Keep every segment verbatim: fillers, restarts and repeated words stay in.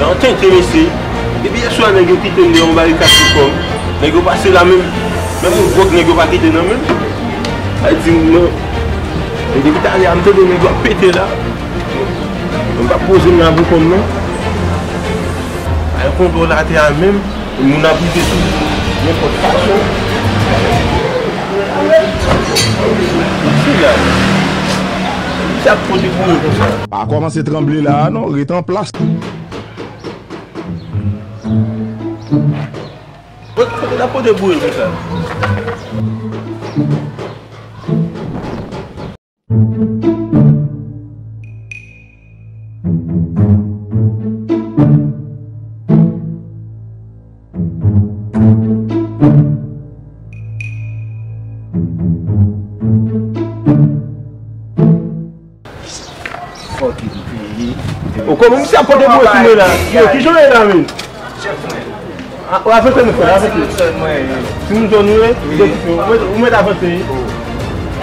An tenten mesye. Depi yèswa nèg yo kite m deyò yon barikad sou kò m. Nèg yo pase la menm. Menm yon gwòg nèg yo pa kite nan men m. Sa di m nan. E depi talè a m tande nèg yo ap pete la. M p ap poze m nan pou kò m non. Ay konplo la atè a menm. Moun ap rive sou nenpòt fason. Sila. Sa ap pote pou yo konsa. Pa kòmanse tranble la a non, ret an plas. Kote n ap pote pou yo konsa? Fucking peyi. O kòman misye ap pote bouye sou mwen la? Yo, kijan w ye la menm? Chèf mwen. A, w avanse nou frè, avanse. Timoun zòn mwen ye. Timoun zòn nou ye? Wi. Ou mèt, ou mèt avanse wi.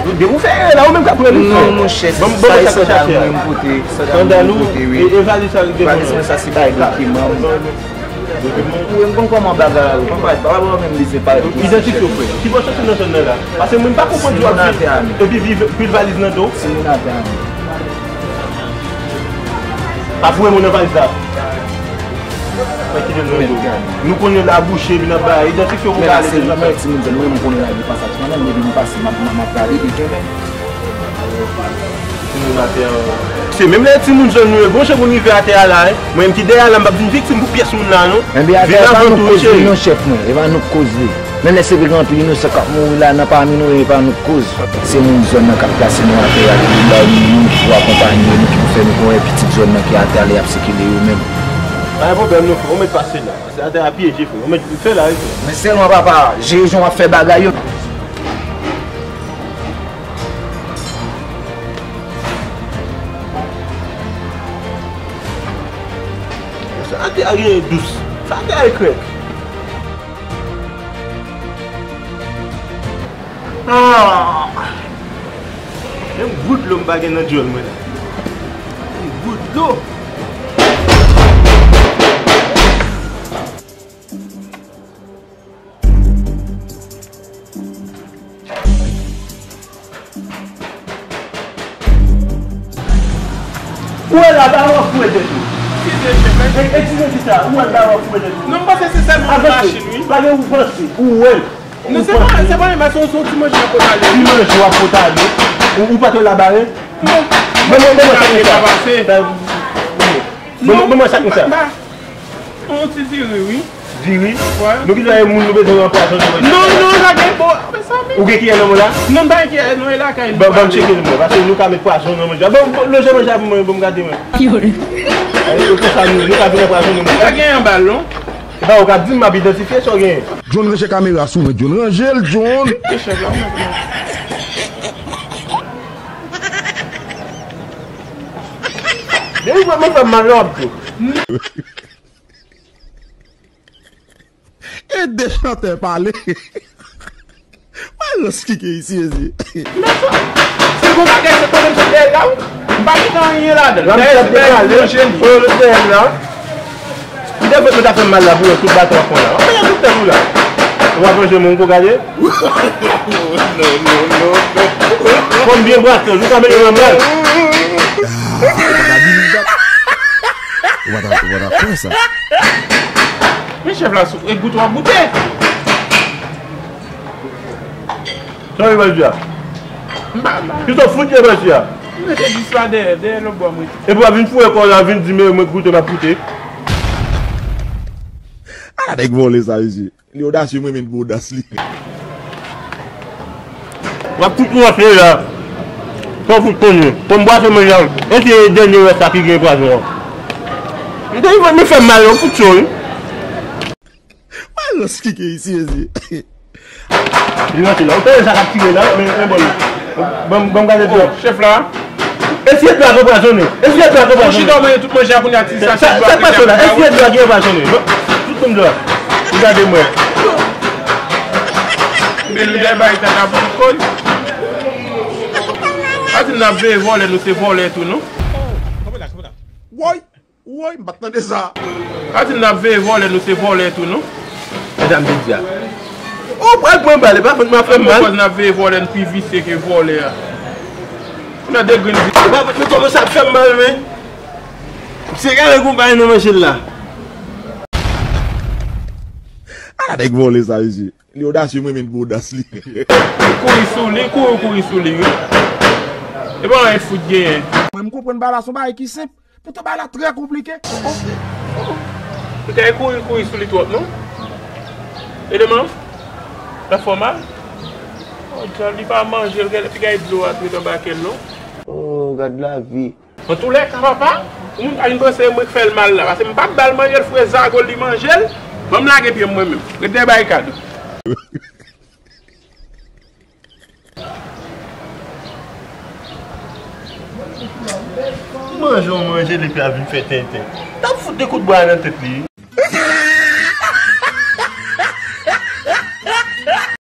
Depi ou fè erè la, ou menm k ap pran risk. Non, monchè, se sandal mwen m pote, sandal mwen m pote, wi. E, e valiz sa ki devan. Valiz mwen sa se bay dokiman m. Ou, m konn kòman bagay la, ou konn pa, pa, pa menm bezwen pale. Idantifye w frè. Ki bò w soti nan zòn nan la? Paske mwen m pa konprann yo ap viv epi viv pil valiz nan do. Timoun atè a. Pa foure moun nan valiz la. Mwen kite l nan do. Nou konnen la bouche, epi n ap bay idantifye w pou gade deja. Mwen timoun zòn mwen, m konnen la gen pasaj kanmenm, epi m pase, m ap, m ap gade, li kenbe. Timoun atè a. Se menm lè timoun zòn nou yo, bon jan pou n rive atè a la, en. Mwen menm ki dèyè a la, m p ap vin viktim pou pyès moun la, non. Enben atè a, e pa nou k koz li, non, chèf mwen, e pa nou k koz li. Menm lè se vre gen anpil inosan k ap mouri la nan pami nou, e pa nou k koz. Se moun zòn nan k ap plase nou atè a, ki vin ba nou yon pou akonpanye nou, ki pou fè nou konn wè pitit zòn nan ki atè a lè y ap sikile yo menm. Pa gen pwoblèm non, frè, ou mèt pase la. Se atè a pyeje, frè. Ou mèt fè la, wi, frè. Men sèlman, papa, jere jan w ap fè bagay yo. Sa atè a gen dous. Sa atè a e krèk. Ah! Menm gout dlo m pa gen nan djòl mwen la. Menm gout dlo. Ou wè la, ba w ap fouye tèt ou. Eskize, chèf. E, eskize, chèf. Ou wè la, ba w ap fouye tèt ou. Non, m panse se sèlman yon machin, wi. Pa gen ou panse, ou wè l. Non, se pa, se pa yon machin, se yon ti manje m ap pote ale. Ti manje w ap pote ale. Ou, ou pa t wè la bare? Non. Bon, bon, bon, sa konsa. Bon, bon, bon, sa konsa. Yon ti diri, wi. Diri? Wi. Nou ki dwa e moun nou bezwen anpwazonnen manje. Non, non, la gen bon. Ou gen kiyè nan men w la? Non, m pa gen kiyè, non, e lakay nou. Ban, ban m tcheke l mwen, paske nou ka met pwazon nan manje. Bon, bon, lonje manje a pou mwen, bon, m gade mwen. Yo. E, e konsa nou, nou ka vin anpwazonnen manje. Pa gen anba l, non. E pa ou k ap di m, m ap idantifye sa w genyen. John ranje kamera sou mwen, John ranje l, John. E chèf la, ou mèt mwen. Depi mwen, mwen fè m mal, w ap di. E de chantè pale. Mwen rans ki gen isi, mezi. Se bon bagay, se pwoblèm sou dèyè la, wi. M pa gen anyen ladan l. Dèyè, dèyè, dèyè, dèyè la. M te fèt mwen ta fè m mal la pou yo, tout baton ap pran la. Mwen mwen tout tèt ou la. Ou ap manje moun kou gade? Non, non, non, non. Fò m byen brase l, ou ka mele nan mal. Ou pa ta, ou pa ta fè sa. Men chèf la sou, e goute w ap goute. Sa w ye bandi a? M pa, m pa. Kisa w fout ye bandi a? M mete dis la dèyè, dèyè lòt bò mwen. Epi w ap vin foure kò w la, vin di m mwen goute, m ap goute. A, nèg vòlè sa, mesye. Li odasye, mwen menm pou odas li. W ap fout rantre la. Fò w fout konnen. Fò m bwase manje a. E se dènye rès la ki gen pwazon an. M te vin fè m mal, w fout cho, wi. Mwen rans ki gen isi, mezi. Li rantre la. Ou tande sa k ap tire la, men, men bon. Bon, bon, gade byen. Chèf la. Esye dlo a gen pwazonnen. Esye dlo a gen pwazonnen. Ou chita w manje tout manje a kounye a ti sachè dlo a. Sa k pase la? Esye dlo a gen pwazonnen. Bon, tout moun dlo a. Ou gade mwen. Men li bay tata pou tout koz. Pa di n ap veye vòlè, nou se vòlè tou, non? Woy! Woy, m pa t tande sa. Pa di n ap veye vòlè, nou se vòlè tou, non? Medam de Dye a. Ou pral pran bal, e pa fòk m ap fè m mal. Akoz n ap veye vòlè, n pi visye ke vòlè a. Ou nan de grenn visye. E pa fòk nou kòmanse ap fè m mal, men. Se gade konpayi nan manche l la. A, nèg vòlè sa, mesye. Li odasye, mwen menm pou odas li. Kouri sou li, kouri, kouri sou li, wi. E pa anyen fout genyen. Mwen, m konprann bagay la, se yon bagay ki senp. Poutan bagay la trè konplike. Ou te kouri, kouri sou li twòp, non? Eleman? L ap fè w mal? Oh, djab, li pa manje, l gen, li gen dlo a tou anba kè l, non? Oh, gad lavi. Antoulèka, papa, ou moun pa vin panse mwen k fè l mal la, paske m p ap ba l manje, l fre zago l, li manje l. Ban m lage pye m mwen menm. Ret dèyè barikad. Manje w manje l epi ap vin fè tenten. T ap fout de kout bwa nan tèt li.